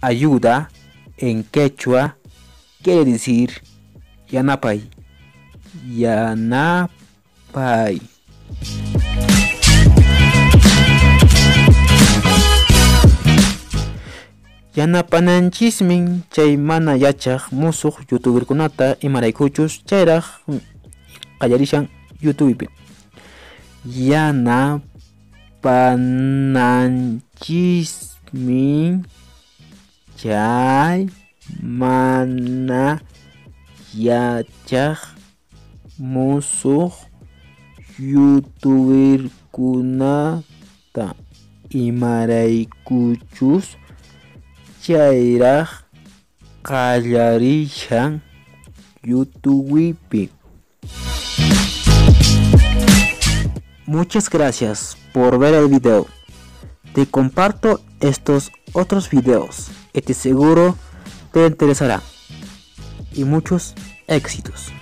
Ayuda en quechua quiere decir yanapay. Yanapay. Yanapananchismi chay mana yachaq musuq youtuberkunata imaraykuchus chayraq qallarishan YouTubepi. Yanapananchismi chay mana yachaq musuq youtuberkunata imaraykuchus chayraq qallarishan YouTubepi. Muchas gracias por ver el video. Te comparto estos otros videos que te seguro te interesará. Y muchos éxitos.